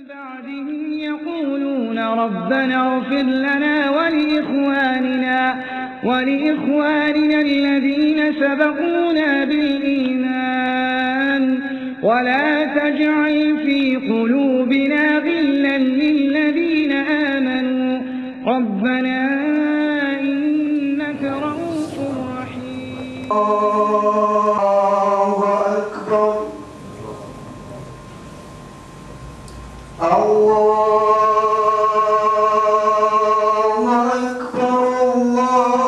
بعدهم يقولون ربنا اغفر لنا ولإخواننا الذين سبقونا بالإيمان ولا تجعل في قلوبنا غلا للذين آمنوا ربنا إنك رؤوف رحيم. الله أكبر الله أكبر الله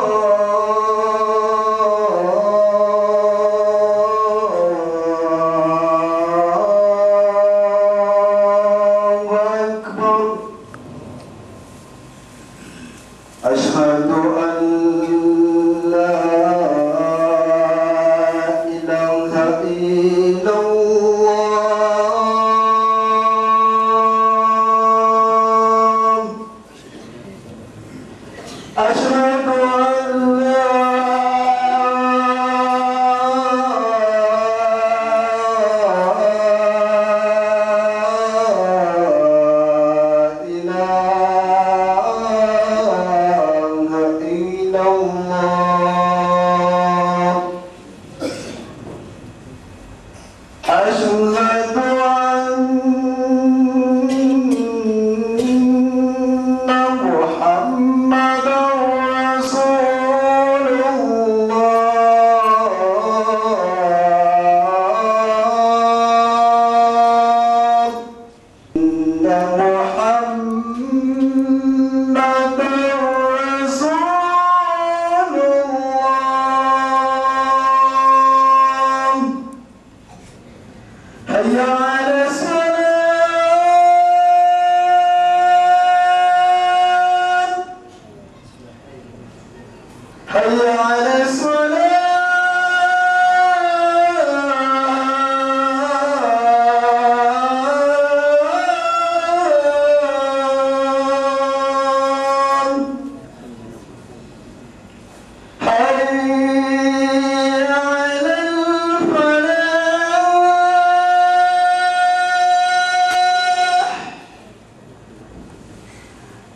أكبر. أشهد أن لا إله إلا الله. أشهد أن لا إله إلا الله. أشهد أن محمدا رسول الله. إن محمدا رسول الله. هيا على الصلاة، هيا على الصلاة. هيا على الفلاح،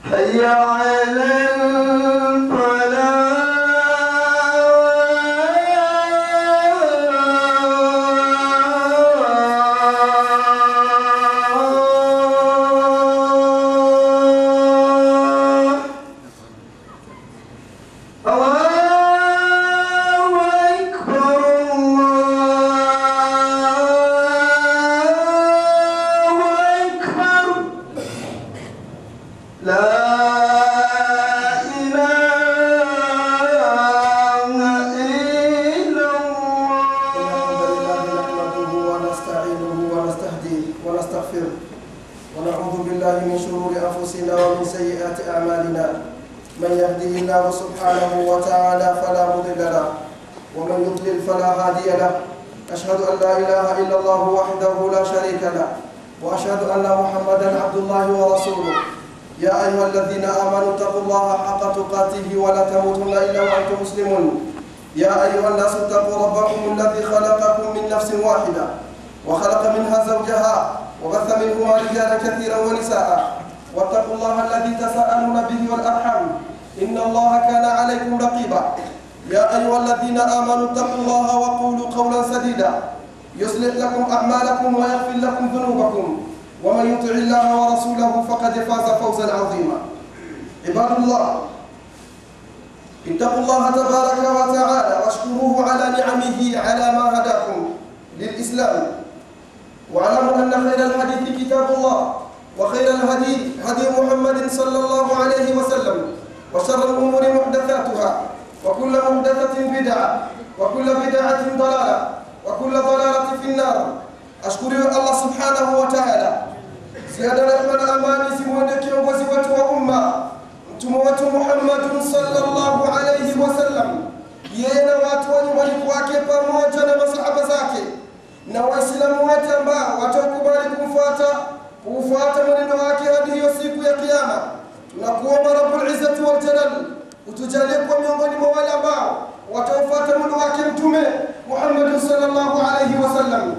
هيا على الفلاح. الله أكبر الله أكبر. لا إله إلا الله. الحمد لله نحمده ونستعينه ونستهديه ونستغفره ونعوذ بالله من شرور أنفسنا ومن سيئات أعمالنا. من يهده الله سبحانه وتعالى فلا مضل له ومن يضلل فلا هادي له. أشهد أن لا إله إلا الله وحده لا شريك له وأشهد أن محمدا عبد الله ورسوله. يا أيها الذين آمنوا اتقوا الله حق تقاته ولا تموتن إلا وأنتم مسلمون. يا أيها الناس اتقوا ربكم الذي خلقكم من نفس واحدة وخلق منها زوجها وبث منهما رجالا كثيرا ونساء واتقوا الله الذي تساءلون به والأرحام إن الله كان عليكم رقيبا. يا أيها الذين آمنوا اتقوا الله وقولوا قولا سديدا يصلح لكم أعمالكم ويغفر لكم ذنوبكم ومن يطع الله ورسوله فقد فاز فوزا عظيما. عباد الله، اتقوا الله تبارك وتعالى واشكروه على نعمه على ما هداكم للإسلام. واعلموا أن خير الحديث كتاب الله وخير الهدي هدي محمد صلى الله عليه وسلم وشر الأمور محدثاتها وكل محدثة بدعة وكل بدعة ضلالة وكل ضلالة في النار. أشكر الله سبحانه وتعالى ziada rehema na amani zimwende kiongozi wetu wa umma mtume wetu Muhammad sallallahu alayhi wasallam, yeye na watu wa nyumbani kwake pamoja na masahaba zake na Waislamu wote ambao watakubali kufuata mwenendo wake hadi hiyo siku ya Kiyama. Tunakuomba Rabbul Izzati wal Jalal utujalie kuwa miongoni mwa wale ambao wataufuata mwendo wake mtume Muhammad sallallahu alayhi wasallam.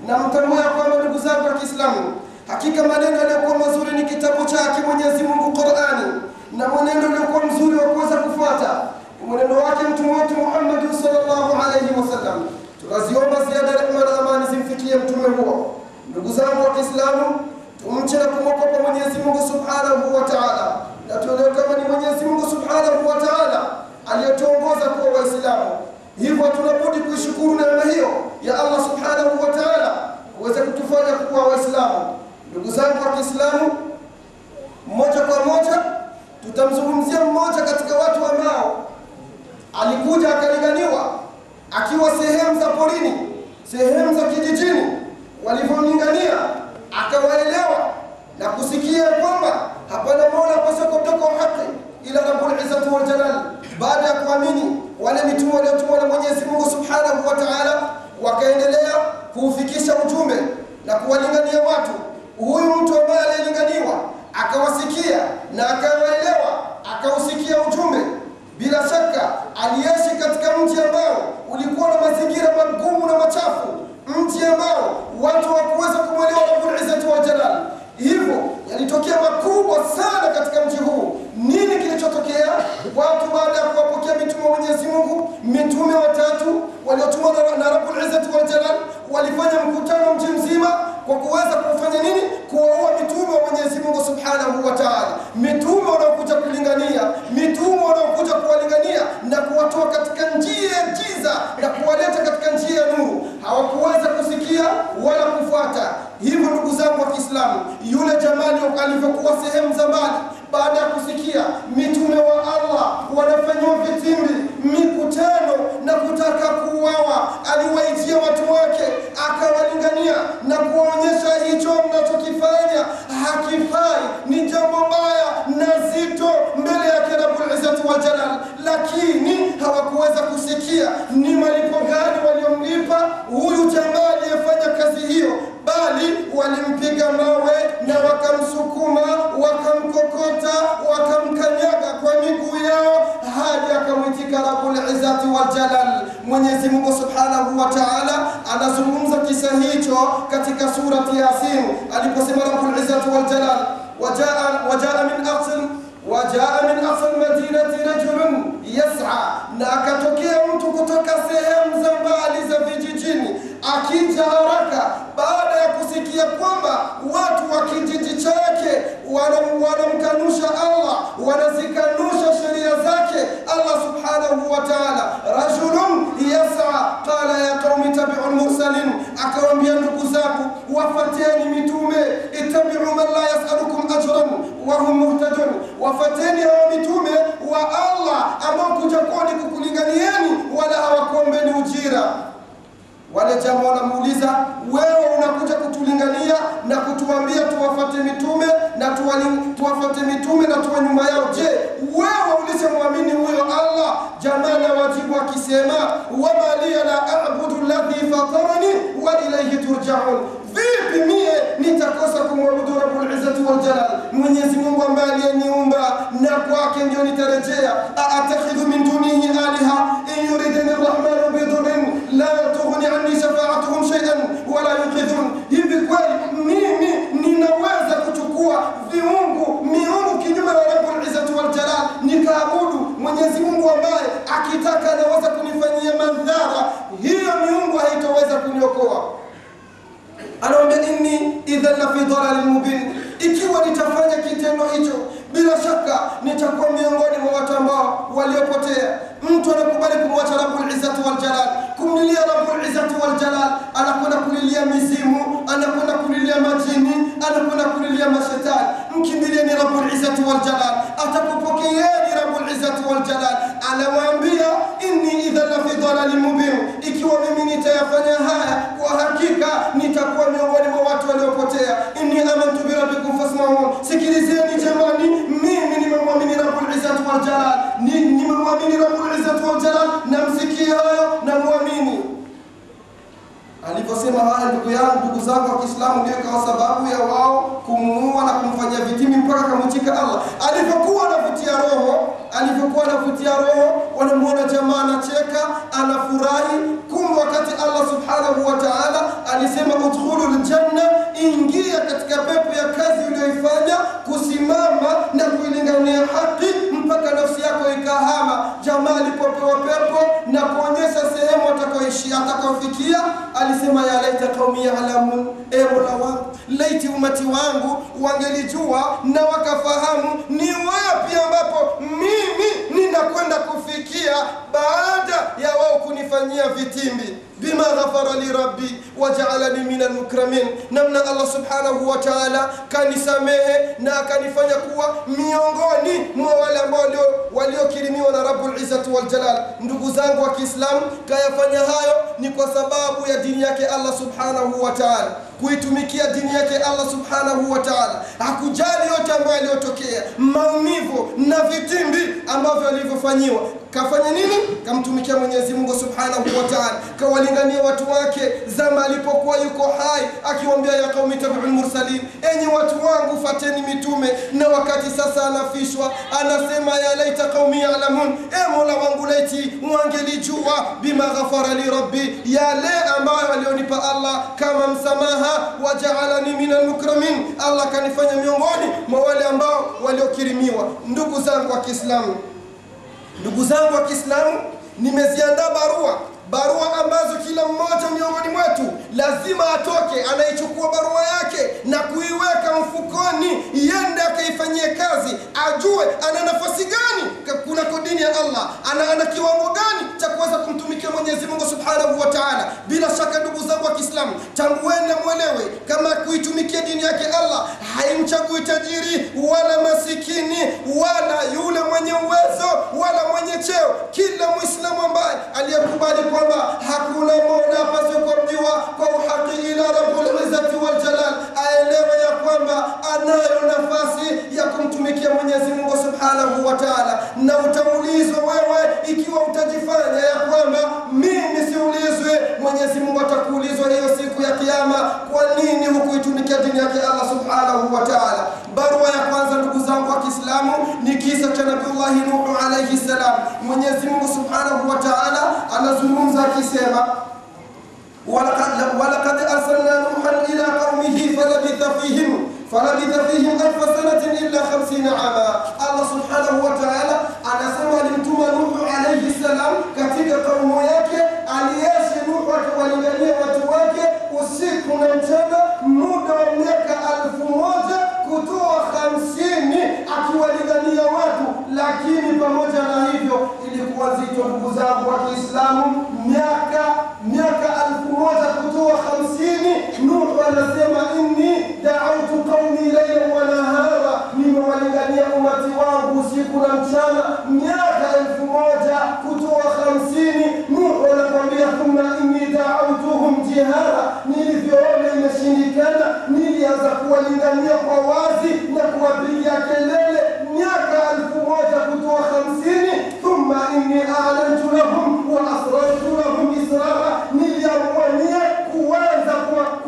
Na mtambue kwamba ndugu zangu wa Kiislamu, hakika maneno yaliyokuwa ni kitabu chake Mwenyezi Mungu Qur'ani, na mwenendo uliokuwa mzuri wa kuweza kufuata mwenendo wake mtume wetu Muhammad sallallahu alayhi wasallam. Tunaziomba ziada rehema na amani zimfikie mtume huo. Ndugu zangu wa Kiislamu, tumche na kumwogopa Mwenyezi Mungu Subhanahu wa Ta'ala, na tuelewe kama ni Mwenyezi Mungu Subhanahu wa Ta'ala aliyetuongoza kuwa Waislamu. Hivyo tunabudi kuishukuru neema hiyo ya Allah Subhanahu wa Ta'ala kuweza kutufanya kuwa Waislamu. Ndugu zangu wa Kiislamu, moja kwa moja tutamzungumzia mmoja katika watu ambao alikuja akalinganiwa akiwa sehemu za porini, sehemu za kijijini. Walivyomlingania akawaelewa na kusikia kwamba hapana mola pasipokuwa haki ila Rabbul Izzati wal Jalal. Baada ya kuamini wale mitume waliotumwa na Mwenyezi Mungu Subhanahu wa Ta'ala, wakaendelea kuufikisha ujumbe na kuwalingania watu. Huyu mtu ambaye alilinganiwa akawasikia na akawaelewa, akausikia ujumbe, bila shaka aliishi katika mji ambao ulikuwa na mazingira magumu na machafu, mji ambao watu hawakuweza kumwelewa Rabbul Izzati wal Jalal. Hivyo yalitokea makubwa sana katika mji huu. Nini kilichotokea? Watu baada ya kuwapokea mitume wa Mwenyezi Mungu, mitume watatu waliotumwa na Rabbul Izzati wal Jalal, walifanya mkutano mji mzima kwa kuweza kufanya nini? Kuwaua mitume wa Mwenyezi Mungu Subhanahu wa Ta'ala, mitume wanaokuja kulingania, mitume wanaokuja kuwalingania na kuwatoa katika njia ya giza na kuwaleta katika njia ya nuru. Hawakuweza kusikia wala kufuata. Hivyo ndugu zangu wa Kiislamu, yule jamali alivyokuwa sehemu za mbali, baada ya kusikia mitume wa Allah wanafanywa vitimbi, mikutano na kutaka kuuawa, aliwaijia watu wake akawalingania na kuwaonyesha hicho mnachokifanya hakifai, ni jambo mbaya na zito mbele yake Rabbul Izzati wal Jalal. Lakini hawakuweza kusikia ni malipo gani waliomlipa huyu jamaa aliyefanya kazi hiyo, bali walimpiga mawe na wakamsukuma, wakamkokota, wakamkanyaga kwa miguu yao hadi akamwitika Rabbul Izzati wal Jalal. Mwenyezi Mungu Subhanahu wa Ta'ala anazungumza kisa hicho katika surati Yasin aliposema Rabbul Izzati wal Jalal, wajaa min aqsal madinati rajulun yas'a, na akatokea mtu kutoka sehemu za mbali za vijijini akija haraka baada ya kusikia kwamba watu wa kijiji chake wanamkanusha Allah, wanazikanusha sheria zake Allah Subhanahu wa Ta'ala. Rajulun yas'a qala ya qaumi tabi'u al-mursalin, akawaambia ndugu zangu wafateni mitume, ittabi'u man la yas'alukum ajran wa hum muhtadun, wafateni hao mitume wa Allah ambao kuja kwani kukulinganieni wala hawakuombeni ujira. Wale jamaa wanamuuliza, wewe unakuja kutulingania na kutuambia tuwafate mitume na tuwafate mitume na tuwe nyuma yao, je, wewe ulishamwamini huyo Allah? Jamaa na wajibu akisema, wama liya la a'budu alladhi fatarani wa ilayhi turja'un, vipi mie nitakosa kumwabudu Rabbul Izzati wal Jalal, Mwenyezi Mungu ambaye aliyeniumba na kwake ndio nitarejea? A'takhidhu min dunihi aliha in yuridni arrahmanu bidurrin la tughni anni shafa'atuhum shay'an wala yuqidhun. Hivi kweli mimi ninaweza kuchukua viungu miungu kinyume na Rabbul Izzati wal Jalal nikaabudu Mwenyezi Mungu ambaye akitaka anaweza kunifanyia madhara, hiyo miungu haitoweza kuniokoa? Anaambia inni idhan la fi dhalalin mubin, ikiwa nitafanya kitendo hicho bila shaka nitakuwa miongoni mwa watu ambao waliopotea. Mtu anakubali kumwacha Rabbul Izzati wal Jalal, kumlilia Rabbul Izzati wal Jalal, anakwenda kulilia mizimu, anakwenda kulilia majini, anakwenda kulilia mashetani. Mkimbilieni Rabbul Izzati wal Jalal, atakupokeeni Rabbul Izzati wal Jalal. Anawaambia inni idhan la fi dhalalin mubin, ikiwa mimi nitayafanya haya kwa hakika nitakuwa miongoni mwa watu waliopotea. Inni amantu bi rabbikum fasma'un, sikilizeni jamani, mimi nimemwamini Rabbul Izzati wal Jalal, nimemwamini Rabbul Izzati wal Jalal, na msikie hayo na muamini. Aliposema haya, ndugu yangu, ndugu zangu wa Kiislamu, ndio kwa sababu ya wao kumuua na kumfanyia vitimbi mpaka kamchika Allah. Alipokuwa anavutia roho, alipokuwa anavutia roho, wanamuona jamaa anacheka, anafurahi. Kumbe wakati Allah Subhanahu wa Ta'ala alisema udkhulul janna, ingia katika pepo ya kazi uliyoifanya, qaumi ya'lamun, e Mola wangu, laiti umati wangu wangelijua na wakafahamu ni wapi ambapo mimi ninakwenda kufikia baada ya wao kunifanyia vitimbi. Bima ghafara li rabbi waja'alani minal mukramin, namna Allah subhanahu wa ta'ala kanisamehe na akanifanya kuwa miongoni mwa wale ambao waliokirimiwa na Rabbul Izzati wal Jalal. Ndugu zangu wa Kiislamu, kayafanya hayo ni kwa sababu ya dini yake Allah subhanahu wa ta'ala, kuitumikia dini yake Allah subhanahu wa ta'ala. Hakujali yote ambayo yaliyotokea, maumivu na vitimbi ambavyo alivyofanyiwa. Kafanya nini? Kamtumikia Mwenyezi Mungu subhanahu wa ta'ala, kawalingania watu wake zama alipokuwa yuko hai, akiwaambia ya qaumi tabi'ul mursalin, enyi watu wangu fateni mitume. Na wakati sasa anafishwa, anasema ya laita qaumi ya'lamun, e Mola wangu laiti wangelijua bima ghafara li rabbi, yale ambayo alionipa Allah kama msamaha, waja'alani minal mukramin, Allah kanifanya miongoni mwa wale ambao waliokirimiwa. Ndugu zangu wa Kiislamu, ndugu zangu wa Kiislamu, nimeziandaa barua ambazo kila mmoja miongoni mwetu lazima atoke anaichukua barua yake na kuiweka mfukoni, iende akaifanyie kazi, ajue ana nafasi gani kunako dini ya Allah, ana kiwango gani cha kuweza kumtumikia Mwenyezi Mungu Subhanahu wa Ta'ala. Bila shaka ndugu zangu wa Kiislamu, tambueni na muelewe kama kuitumikia dini yake Allah haimchagui tajiri wala masikini wala yule mwenye uwezo wala mwenye cheo. Kila Muislamu ambaye aliyekubali kwamba hakuna mola pasipokuwa kwa uhaki ila Rabbul Izzati wal Jalal, aelewe ya kwamba anayo nafasi ya kumtumikia Mwenyezi Mungu Subhanahu wa Ta'ala. Na utaulizwa wewe ikiwa utajifanya ya kwamba mimi siulizwe, Mwenyezi Mungu atakuulizwa hiyo siku ya Kiyama, kwa nini hukuitumikia dini yake Allah Subhanahu wa Ta'ala. Barua ya kwanza ndugu zangu wa Kiislamu ni kisa cha Nabiullahi Nuhu alayhi salam. Mwenyezi Mungu Subhanahu wa Ta'ala anazungumza akisema, walaqad arsalna Nuhan ila qaumihi falabitha fihim alf sanatin illa 50 ama. Allah Subhanahu wa Ta'ala anasema alimtuma Nuhu alayhi salam katika kaumu yake. Aliishi Nuhu akiwalingania watu wake usiku na mchana muda wa miaka 1000 kutoa 50 akiwalingania watu. Lakini pamoja na hivyo ilikuwa zito ndugu zangu wa Kiislamu, miaka 1000 kutoa 50. Nuhu anasema inni da'awtu qaumi laylan wa nahara, nimewalingania umati wangu usiku na mchana miaka 1000 kutoa 50. Nuhu anakuambia thumma inni da'awtuhum jihara, nilivyoona imeshindikana nilianza kuwalingania kwa wazi na kuwapigia kelele miaka 1000 kutoa 50. Thumma inni a'lantu lahum wa asrartu lahum israra, niliamua kuanza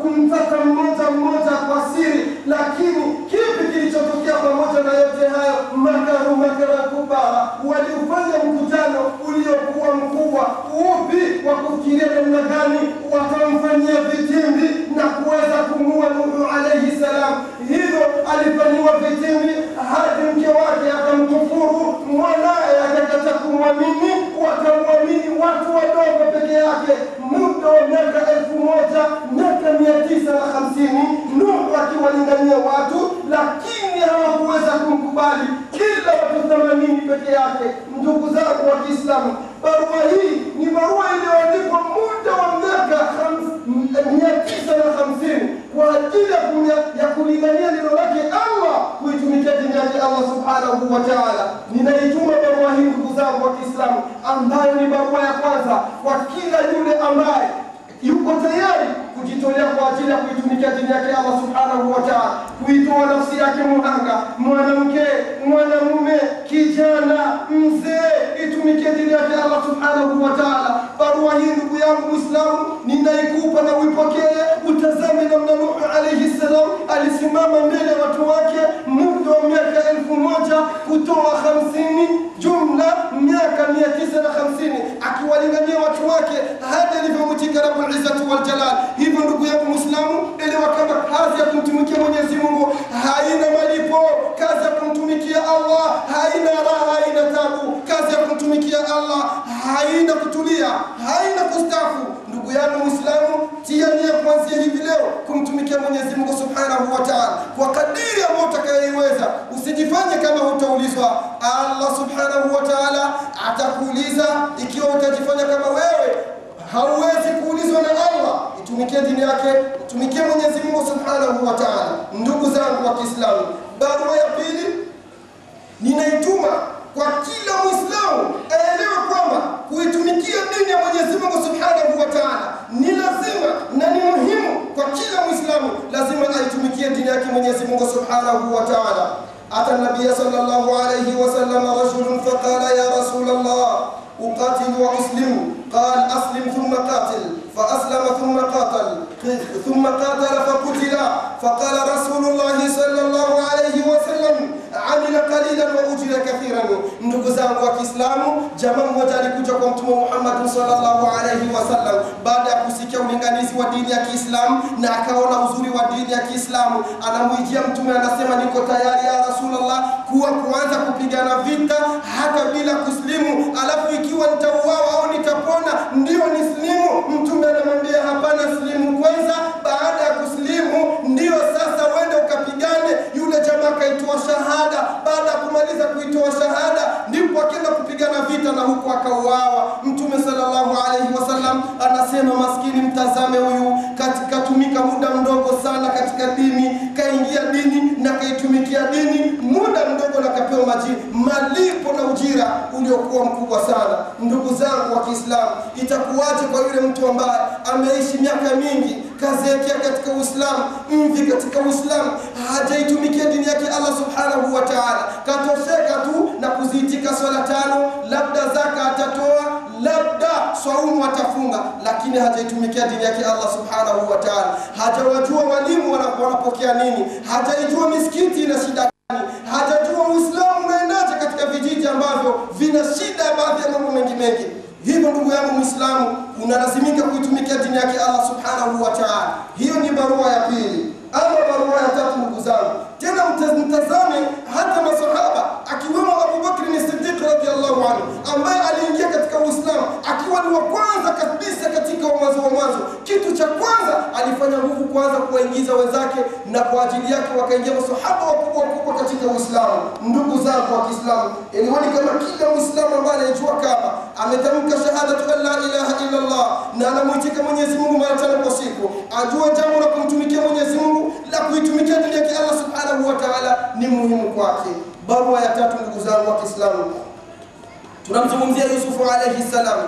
kumtaka mmoja mmoja kwa siri. Lakini kipi kilichotokea pamoja na yote hayo? Makaru makara kubara, waliufanya mkutano uliokuwa mkubwa upi wa kufikiria namna gani watamfanyia vitimbi na kuweza kumua Nuhu alayhi salam. Hivyo alifanyiwa vitimbi hadi mke wake akamkufuru, mwanaye akakataa kumwamini, wakamwamini watu wadogo peke yake. Muda wa miaka 1000 miaka 950 Nuhu akiwalingania watu, lakini hawakuweza kumkubali, kila watu 80 peke yake. Ndugu zangu wa Kiislamu, barua hii ni barua iliyoandikwa muda wa miaka 950 kwa ajili ya kulingania neno lake Allah, kuitumikia dini yake Allah Subhanahu wa Ta'ala. Ninaituma barua hii ndugu zangu wa Kiislamu, ambayo ni barua ya kwanza kwa kila yule ambaye yuko tayari kujitolea kwa ajili ya kuitumikia dini yake Allah Subhanahu wa Ta'ala, kuitoa nafsi yake muhanga, mwanamke, mwanamume, kijana, mzee, itumikie dini yake Allah Subhanahu wa Ta'ala. Barua hii ndugu yangu Muislamu ninaikupa na uipokee. Utazame namna Nuhu alayhi salam alisimama mbele ya watu wake muda wa miaka 1000 kutoa 50, jumla miaka 950 akiwalingania watu wake hadi alivyomutika Rabbul Izzati wal Jalal. Hivyo ndugu yangu Muislamu, elewa kama kazi ya kumtumikia Mwenyezi Mungu haina malipo, kazi ya kumtumikia Allah haina raha, haina tabu, kazi ya kumtumikia Allah haina kutulia, haina kustafu. Ndugu yangu Muislamu, tia nia kuanzia hivi leo kumtumikia Mwenyezi Mungu Subhanahu wa Ta'ala kwa kadiri ambayo utakayoiweza. Usijifanye kama hutaulizwa. Allah Subhanahu wa Ta'ala atakuuliza ikiwa utajifanya kama wewe hauwezi kuulizwa na Allah. Itumikie dini yake, tumikie Mwenyezi Mungu Subhanahu wa Ta'ala. Ndugu zangu wa Kiislamu, barua ya pili ninaituma kwa kila Muislamu aelewe kwamba kuitumikia dini ya Mwenyezi Mungu Subhanahu wa Ta'ala ni lazima na ni muhimu kwa kila Muislamu. Lazima aitumikie dini yake Mwenyezi Mungu Subhanahu wa Ta'ala. Ata Nabii sallallahu alayhi wasallam rajulun faqala ya Rasulullah uqatil wa uslim, qal aslim thumma qatil, فأسلم ثم قاتل، ثم قاتل فقتل، فقال رسول الله صلى الله عليه وسلم عمل قليلا وأجر كثيرا. Ndugu zangu wa Kiislamu, jamaa mmoja alikuja kwa Mtume Muhammad sallallahu alayhi wasallam baada ya kusikia ulinganizi wa dini ya Kiislamu na akaona uzuri wa dini ya Kiislamu. Anamwijia Mtume anasema, niko tayari ya Rasulullah kuwa kuanza kupigana vita hata bila kuslimu, alafu ikiwa nitauawa au nitapona ndio nislimu. Mtume anamwambia hapana, slimu kwanza, baada ya kuslimu ndio sasa uende ukapigane. Yule jamaa akaitoa shahada. Baada ya kumaliza kuitoa shahada ndipo akaenda kupigana vita na huku akauawa. Mtume sallallahu alayhi wasallam anasema, maskini mtazame huyu, katika tumika muda mdogo sana katika dini, kaingia dini na kaitumikia dini muda mdogo na kapewa malipo na ujira uliokuwa mkubwa sana. Ndugu zangu wa Kiislamu, itakuwaje kwa yule mtu ambaye ameishi miaka mingi, kazeekea katika Uislamu, mvi katika Uislamu, hajaitumikia dini yake Allah Subhanahu wa Ta'ala, katosheka tu na kuziitika swala tano, labda zaka atatoa, labda swaumu atafunga, lakini hajaitumikia dini yake Allah Subhanahu wa Ta'ala. Hajawajua walimu wanapokea nini, hajaijua misikiti ina shida gani, hajajua Uislamu unaendaje katika vijiji ambavyo vina shida baadhi ya mambo mengi mengi. Hivyo ndugu yangu Muislamu, unalazimika kuitumikia dini yake Allah Subhanahu wa Ta'ala. Hiyo ni barua ya pili. Ama barua ya tatu, ndugu zangu, tena mtazame hata masahaba akiwemo Abu Bakr as-Siddiq radhiyallahu anhu, ambaye aliingia katika Uislamu akiwa ni wa kwanza kabisa katika mwanzo wa mwanzo. Kitu cha kwanza alifanya nguvu kwanza kuwaingiza wenzake, na kwa ajili yake wakaingia masahaba wakubwa wakubwa katika Uislamu. Ndugu zangu wa Kiislamu, eliweni kama kila Muislamu ambaye anajua kama ametamka shahadatu la ilaha illa Allah na anamuitika Mwenyezi Mungu mara tano kwa siku, ajue jambo la kumtumikia Mwenyezi Mungu, la kuitumikia dini yake Allah Subhanahu wa Ta'ala ni muhimu kwake. Barua ya tatu, ndugu zangu wa Kiislamu, tunamzungumzia Yusufu alayhi salam.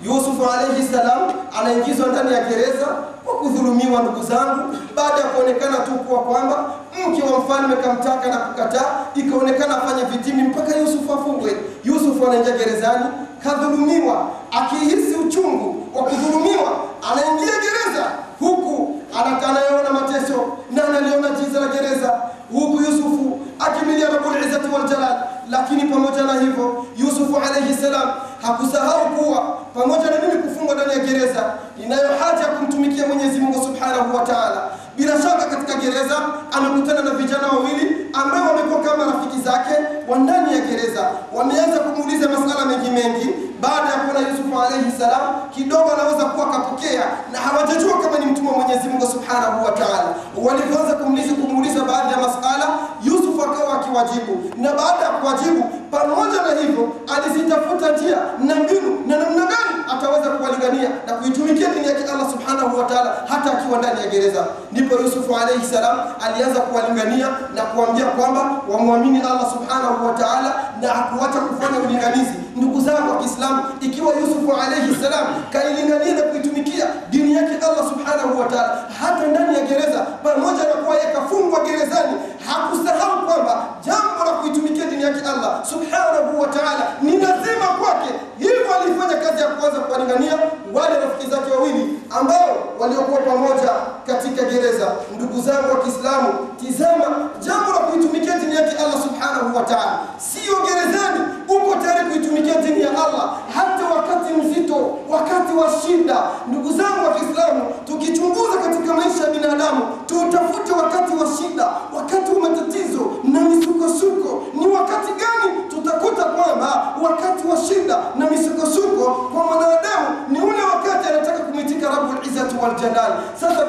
Yusufu alayhi salam anaingizwa ndani ya gereza kwa kudhulumiwa, ndugu zangu, baada ya kuonekana tu kuwa kwamba mke wa mfalme kamtaka na kukataa, ikaonekana afanye vitimi mpaka Yusufu afungwe. Yusufu anaingia gerezani, kadhulumiwa, akihisi uchungu wa kudhulumiwa, anaingia gereza huku anaona mateso na analiona jiza la gereza, huku Yusufu akimilia Rabbul Izzati wal Jalal. Lakini pamoja na hivyo Yusufu alayhi salam hakusahau kuwa pamoja na mimi kufungwa ndani ya gereza, ninayo haja ya kumtumikia Mwenyezi Mungu Subhanahu wa Ta'ala. Bila shaka katika gereza amekutana na vijana wawili ambao wamekuwa kama rafiki zake wa ndani ya gereza. Wameanza kumuuliza masala mengi mengi. Baada ya kuona Yusufu alayhi salam kidogo anaweza kuwa kapokea, na hawajajua kama ni mtumwa Mwenyezi Mungu Subhanahu wa Ta'ala. Walianza kumuuliza baadhi ya masala, Yusufu akawa akiwajibu, na baada ya kuwajibu, pamoja na hivyo alizitafuta njia na mbinu na namna gani ataweza kuwalingania na kuitumikia dini yake Allah Subhanahu wa Ta'ala hata akiwa ndani ya gereza. Ndipo Yusufu alayhi salam alianza kuwalingania na kuambia kwamba wamwamini Allah Subhanahu wa Ta'ala na hakuacha kufanya ulinganizi. Ndugu zangu wa Kiislamu, ikiwa Yusufu alayhi salam kailingania na kuitumikia dini yake Allah Subhanahu wa Ta'ala hata ndani ya gereza, pamoja na kuwa yeye kafungwa gerezani, hakusahau kwamba jambo la kuitumikia dini yake Allah Subhanahu wa Ta'ala ni lazima kwake. Hivyo alifanya kazi ya kwanza kuwalingania wale rafiki zake wawili ambao waliokuwa pamoja katika gereza. Ndugu zangu wa Kiislamu, tizama jambo la kuitumikia dini yake Allah Subhanahu wa Ta'ala, sio gerezani. Uko tayari kuitumikia dini ya Allah hata wakati mzito, wakati wa shida. Ndugu zangu wa Kiislamu, tukichunguza katika maisha ya binadamu, tutafute wakati wa shida, wakati wa matatizo na misukosuko. Ni wakati gani tutakuta kwamba wakati wa shida na misukosuko kwa mwanadamu ni ule wakati anataka kumwitika Rabbul Izzati wal Jalal? Sasa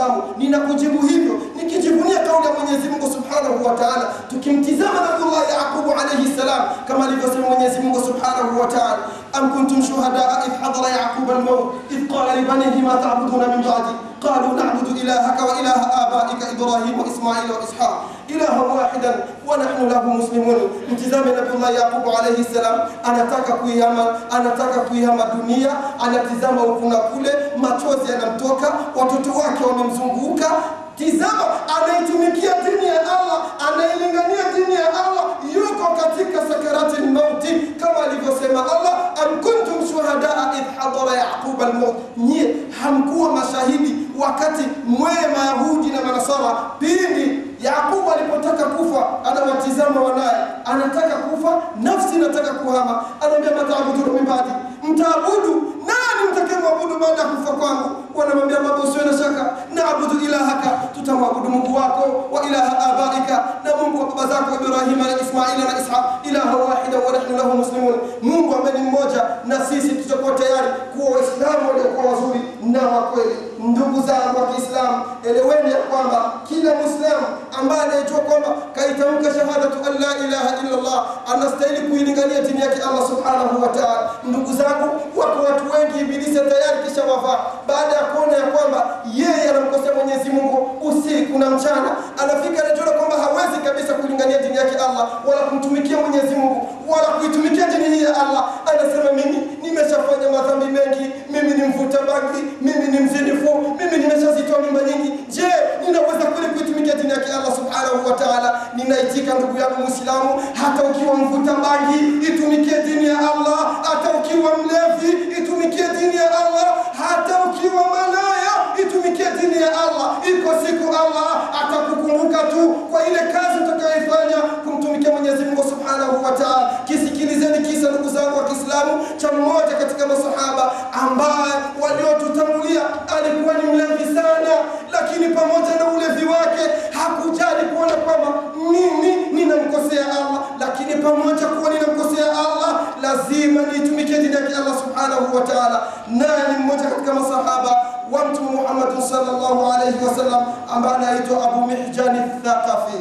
Muislamu, ninakujibu hivyo nikijivunia kauli ya Mwenyezi Mungu Subhanahu wa Ta'ala. Tukimtizama Nabiullah Yaqubu alayhi salam kama alivyosema Mwenyezi Mungu Subhanahu wa Ta'ala, am kuntum shuhadaa idh hadara Yaquba al-maut idh qala li banihi ma ta'buduna min ba'di qalu na'budu ilahaka wa ilaha abaika Ibrahim wa Ismail wa Ishaq ilaha wahidan wa nahnu lahu muslimun. Mtizame Nabiullah Yaqubu alayhi salam, anataka kuihama dunia, anatizama huku na kule, machozi yanamtoka, watoto wake wamemzunguka. Tizama, anaitumikia dini ya Allah, anailingania dini ya Allah, yuko katika sakarati mauti kama alivyosema Allah, am kuntum shuhadaa idh hadara Yaqub al-maut, nyie hamkuwa mashahidi wakati mwe Mayahudi na Manasara pindi Yaqubu alipotaka kufa. Anawatizama wanaye, anataka kufa, nafsi inataka kuhama, anaambia mataabudu min ba'di, mtaabudu nani mtakayemwabudu baada ya kufa kwangu? Wanamwambia baba, usiwe na shaka, naabudu ilahaka, tutamwabudu Mungu wako, wa ilaha abaika, na Mungu wa baba zako Ibrahim na Ismaila na Ishaq, ilaha wahida wa nahnu lahu muslimun, Mungu ambaye ni mmoja na sisi tutakuwa tayari kuwa Waislamu waliokuwa wazuri na wa kweli. Ndugu zangu wa Kiislamu, eleweni ya kwamba kila Muislamu ambaye anayejua kwamba kaitamka shahadatu an la ilaha illa Allah anastahili kuilingania dini yake Allah Subhanahu wa Ta'ala. Ndugu zangu, wako watu wengi ibilisi tayari kisha wafaa baada ya kuona ya kwamba yeye anamkosea Mwenyezi Mungu usiku na mchana, anafika anajua kwamba hawezi kabisa kulingania dini yake Allah wala kumtumikia Mwenyezi Mungu wala kuitumikia dini hii ya Allah. Anasema mimi nimeshafanya madhambi mengi, mimi ni mvuta bangi, mimi ni mzinifu, mimi nimeshazitoa mimba nyingi, je, ninaweza kweli kuitumikia dini yake Allah Subhanahu wa Ta'ala? Ninaitika ndugu yangu Muislamu, hata ukiwa mvuta bangi itumikie dini ya Allah, hata ukiwa mlevi itumikie dini ya Allah, hata ukiwa malaya itumikie dini ya Allah. Iko siku Allah atakukumbuka tu kwa ile kazi utakayoifanya kumtumikia Mwenyezi Mungu Subhanahu wa Ta'ala. Kisikilizeni kisa ndugu zangu wa Kiislamu cha mmoja katika masahaba ambaye waliotutangulia, alikuwa ni mlevi sana, lakini pamoja na ulevi wake hakujali kuona kwamba mimi ninamkosea Allah, lakini pamoja kuwa ninamkosea Allah lazima niitumikie dini yake Allah Subhanahu wa Ta'ala. Naye ni mmoja katika masahaba wa Mtume Muhammad sallallahu alayhi wasallam ambaye anaitwa Abu Mihjan al-Thaqafi.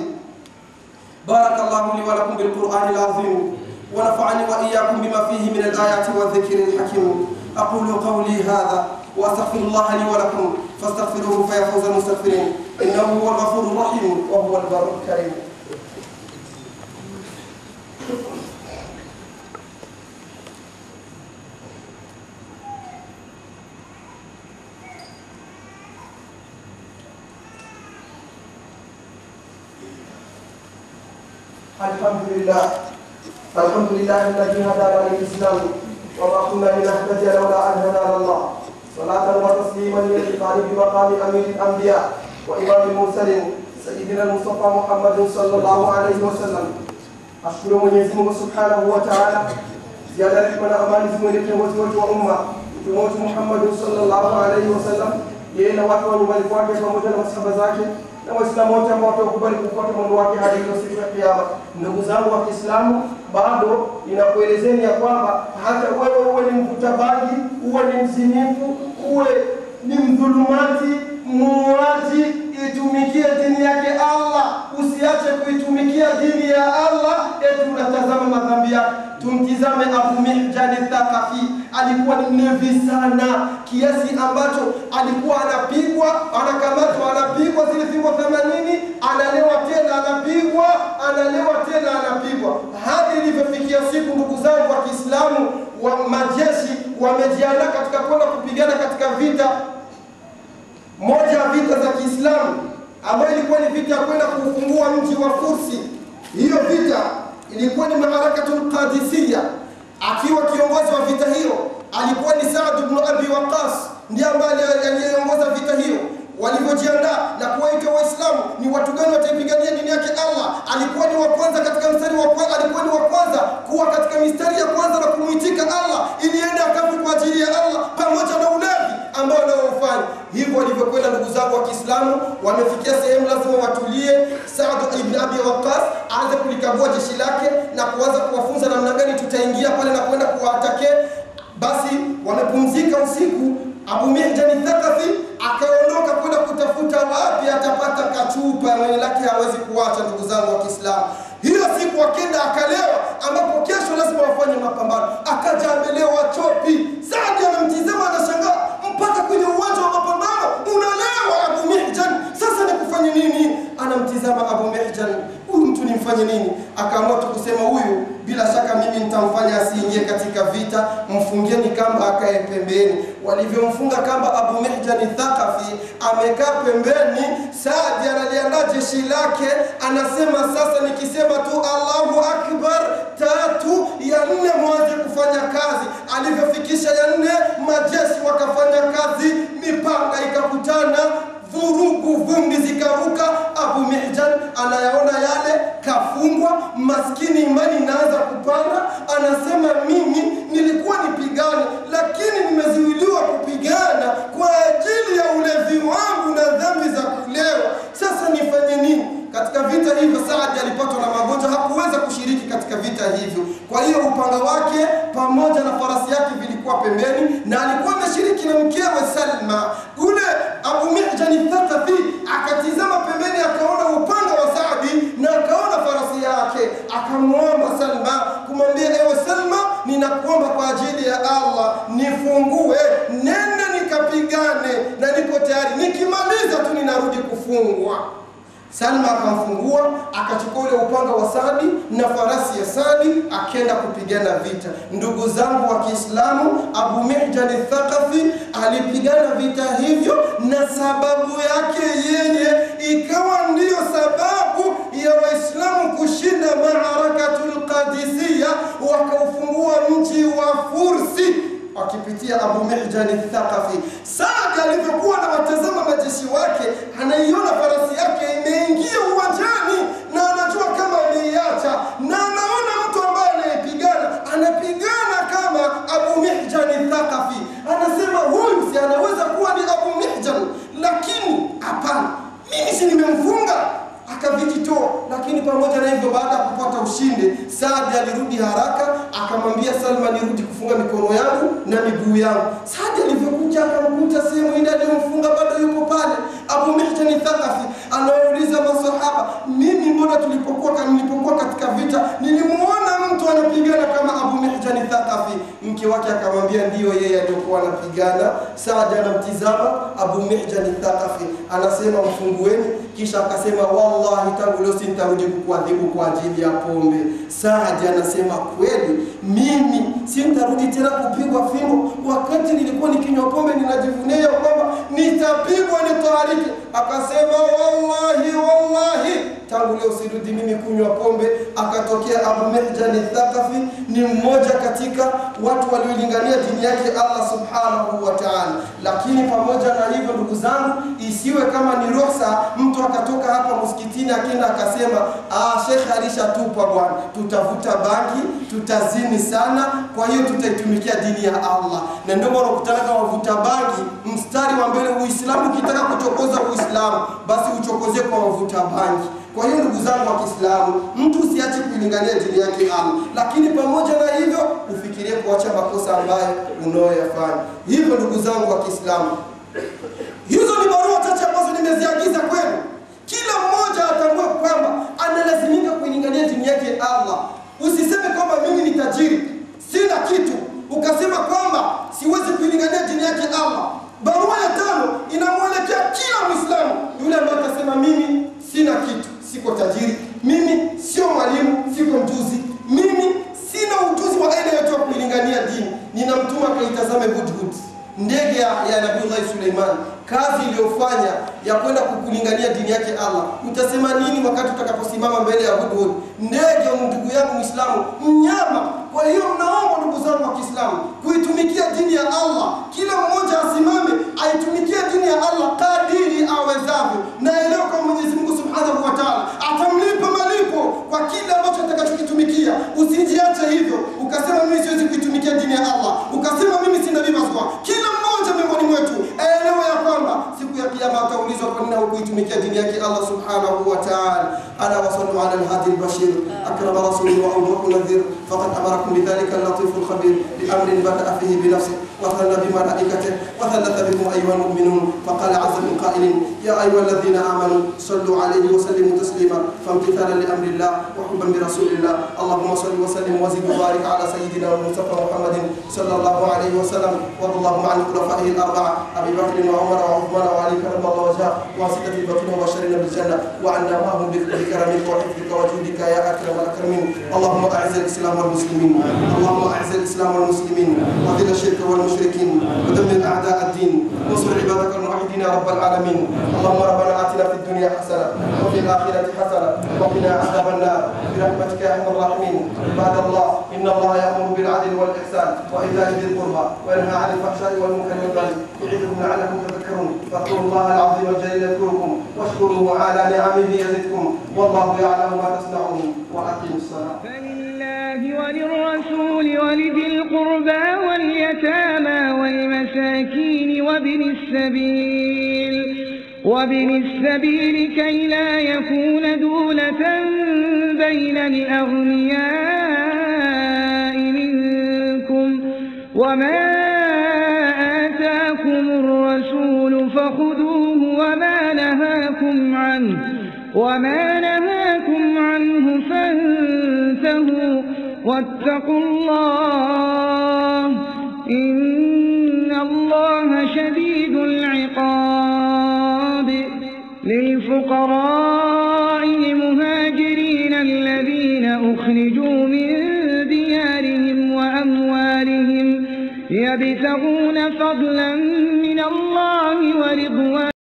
Barakallahu li wa lakum bil Qur'anil azim wa nafa'ani wa iyyakum bima fihi min al-ayati wa dhikril hakim. Aqulu qawli hadha wa astaghfirullaha li wa lakum fastaghfiruhu fayafuzu al-mustaghfirin innahu huwal ghafurur rahim wa huwal barrul karim. الحمد لله الذي هدانا للإسلام وما كنا لنهتدي لولا أن هدانا الله، صلاة وتسليما للقائم بمقام أمير الأنبياء وإمام المرسلين سيدنا المصطفى محمد صلى الله عليه وسلم. Ashukuru Mwenyezi Mungu Subhanahu wa Ta'ala, ziada rehema na amani zimwendee kiongozi wetu wa umma Mtume wetu Muhammad sallallahu alaihi wasallam, yeye na watu wa nyumbani kwake pamoja na masahaba zake na Waislamu wote ambao watakubali kufuata mwendo wake hadi hiyo siku ya Kiyama. Ndugu zangu wa Kiislamu, bado ninakuelezeni ya kwamba hata wewe uwe ni mvuta bangi, uwe ni mzinifu, uwe ni mdhulumati, muuaji, itumikie dini yake Allah. Usiache kuitumikia dini ya Allah eti unatazama madhambi yako. Tumtizame Abu Mihjan al-Thaqafi, alikuwa ni mlevi sana kiasi ambacho alikuwa anapigwa, anakamatwa, anapigwa zile fimbo 80, analewa tena, anapigwa, analewa tena, anapigwa, hadi ilivyofikia siku ndugu zangu wa Kiislamu wa majeshi wamejiandaa katika kwenda kupigana katika vita moja ya vita za Kiislamu ambayo ilikuwa ni vita ya kwenda kufungua mji wa Fursi. Hiyo vita ilikuwa ni Maarakatul Qadisiyya. Akiwa kiongozi wa vita hiyo alikuwa ni Saad ibn Abi Waqqas, ndiye ambaye aliyeongoza vita hiyo. Walivyojiandaa na kuwaita Waislamu ni watu gani wataipigania dini yake Allah, alikuwa ni wa kwanza katika mstari wa kwanza, alikuwa ni wa kwanza kuwa katika mistari ya kwanza na kumuitika Allah ili ende akafe kwa ajili ya Allah pamoja na ulevi ambao wanaofanya. Hivyo walivyokwenda ndugu zangu wa Kiislamu, wamefikia sehemu lazima watulie. Saad ibn Abi Waqqas aanze kulikagua jeshi lake na kuanza kuwafunza namna gani tutaingia pale na kwenda kuwaatake. Basi wamepumzika usiku, Abu Mihjan al-Thaqafi akaondoka kwenda kutafuta tufanye nini? Akaamua tu kusema huyu bila shaka mimi nitamfanya asiingie katika vita, mfungieni kamba akae pembeni. Walivyomfunga kamba Abu Mihjan Thaqafi amekaa pembeni. Saadi analiandaa jeshi lake, anasema sasa nikisema tu Allahu Akbar 3, ya 4 mwanze kufanya kazi. Alivyofikisha ya 4, majeshi wakafanya kazi, mipanga ikakutana, vurugu, vumbi zikaruka. Abu Mihjan anayaona yale, kafungwa. Maskini imani inaanza kupanda, anasema mimi nilikuwa nipigane, lakini nimezuiliwa kupigana kwa ajili ya ulevi wangu na dhambi za kulewa. Sasa nifanye nini? Katika vita hivyo Saadi alipatwa na magonjwa, hakuweza kushiriki katika vita hivyo. Kwa hiyo upanga wake pamoja na farasi yake vilikuwa pembeni, na alikuwa ameshiriki na mkewe Salma. Ule Abu Mihjan Thaqafi akatizama pembeni, akaona upanga wa Saadi na akaona farasi yake. Akamwomba Salma, kumwambia ewe Salma, ninakuomba kwa ajili ya Allah nifungue, nende nikapigane, na niko tayari, nikimaliza tu ninarudi kufungwa. Salma akamfungua, akachukua ule upanga wa Saadi na farasi ya Saadi, akenda kupigana vita. Ndugu zangu wa Kiislamu, Abu Mihjan Thaqafi alipigana vita hivyo, na sababu yake yeye ikawa ndiyo sababu ya Waislamu kushinda Maarakatul Qadisiyya, wakaufungua mji wa Fursi akipitia Abu Mihjan Thaqafi. Saadi alivyokuwa na watazama majeshi wake, anaiona farasi yake imeingia uwanjani na anajua kama ameiacha, na anaona mtu ambaye anayepigana anapigana kama Abu Mihjan Thaqafi. Anasema huyu si anaweza kuwa ni Abu Mihjan, lakini hapana, mimi si nimemfunga. Akavijitoa. Lakini pamoja na hivyo, baada ya kupata ushindi, Saadi alirudi haraka, akamwambia Salma, nirudi kufunga mikono yangu na miguu yangu. Saadi alivyokuja akamkuta sehemu ile aliyomfunga bado yupo pale. Abu Mihjan Thaqafi anauliza masahaba, mimi mbona nilipokuwa katika vita nilimuona mtu anapigana kama Abu Mihjan Thaqafi? Mke wake akamwambia ndiyo yeye aliyokuwa anapigana. Saadi anamtizama Abu Mihjan Thaqafi, anasema mfungueni. Kisha akasema wallahi, tangu leo sintarudi kukuadhibu kwa ajili ya pombe. Saadi anasema kweli, mimi sintarudi tena kupigwa fimbo. Wakati nilikuwa nikinywa pombe ninajivunia kwamba nitapigwa nitahariki. Akasema wallahi, wallahi, tangu leo sirudi mimi kunywa pombe. Akatokea Abu Mihjan Thaqafi, ni mmoja katika watu waliolingania dini yake Allah subhanahu wa ta'ala. Lakini pamoja na hivyo, ndugu zangu, isiwe kama ni ruhusa mtu akatoka hapa msikitini akenda akasema Sheikh alishatupa bwana, tutavuta bangi, tutazini sana, kwa hiyo tutaitumikia dini ya Allah. Na ndio maana ukitaka wavuta bangi mstari wa mbele Uislamu, ukitaka kuchokoza Uislamu basi uchokoze kwa wavuta bangi. Kwa hiyo ndugu zangu wa Kiislamu, mtu usiache kuilingania dini yake Allah, lakini pamoja na hivyo ufikirie kuacha makosa ambayo unayoyafanya. Hivyo ndugu zangu wa Kiislamu, hizo ni barua chache ambazo nimeziagiza kwenu. Kila mmoja atambue kwamba analazimika kuilingania dini yake Allah. Usiseme kwamba mimi ni tajiri, sina kitu, ukasema kwamba siwezi kuilingania dini yake Allah. Barua ya 5 inamuelekea kila Muislamu yule ambaye atasema mimi sina kitu, siko tajiri, mimi sio mwalimu, siko mjuzi, mimi sina ujuzi wa aina yoyote wa kuilingania dini. Ninamtuma kaitazame Hudhud, ndege ya Nabii Suleiman, kazi iliyofanya ya kwenda kukulingania dini yake Allah. Utasema nini wakati utakaposimama mbele ya Hudhud? Ndege, ndugu yangu Muislamu, mnyama. Kwa hiyo mnaomba ndugu zangu wa Kiislamu kuitumikia dini ya Allah. Kila mmoja asimame aitumikie dini ya Allah kadiri awezavyo, na elewa kwa Mwenyezi Mungu Subhanahu wa Ta'ala atamlipa malipo kwa kile ambacho atakachokitumikia. Usijiache hivyo ukasema mimi siwezi kuitumikia dini ya Allah, ukasema mimi sina bima. Kila mmoja miongoni mwetu elewa ya kwamba siku ya kiyama ataulizwa kwa nini hukuitumikia dini yake Allah Subhanahu wa Ta'ala. Ala wasallu ala al-hadi al-bashir akrama rasul wa awdahu nadhir faqad amarakum bidhalika al-latif al-khabir bi-amrin bada'a fihi bi nafsihi wa thanna bi malaikatihi wa thalatha bikum ayyuha al-mu'minun faqala 'azza min qa'ilin ya ayyuha alladhina amanu sallu alayhi wa sallimu taslima famtithalan li amri Allah wa hubban bi rasulillah. Allahumma salli wa sallim wa zid wa barik ala sayyidina al-mustafa Muhammadin sallallahu alayhi wa sallam wa radiyallahu an khulafaihi al-arba'a Abi Bakr wa Umar wa Uthman wa Ali karramallahu wajhahu wa sittati al-batun wa basharina bil janna wa anna ma'ahum bi بكرمك وحفظك وجودك يا أكرم الأكرمين. اللهم أعز الإسلام والمسلمين، اللهم أعز الإسلام والمسلمين، وأذل الشرك والمشركين، ودمر أعداء الدين، وانصر عبادك الموحدين يا رب العالمين. اللهم ربنا آتنا في الدنيا حسنة وفي الآخرة حسنة وقنا عذاب النار برحمتك يا أرحم الراحمين. عباد الله، إن الله يأمر بالعدل والإحسان وإيتاء ذي القربى وينهى عن الفحشاء والمنكر والبغي يعظكم لعلكم تذكرون. فاذكروا الله العظيم الجليل يذكركم، واشكروه على نعمه يزدكم، والله يعلم ما تصنعون. وأقيموا الصلاة. فلله وللرسول ولذي القربى واليتامى والمساكين وابن السبيل كي لا يكون دولة بين الأغنياء منكم، وما آتاكم الرسول فخذوه وما نهاكم عنه فانتهوا، واتقوا الله إن الله شديد العقاب. للفقراء المهاجرين الذين أخرجوا من ديارهم وأموالهم يبتغون فضلا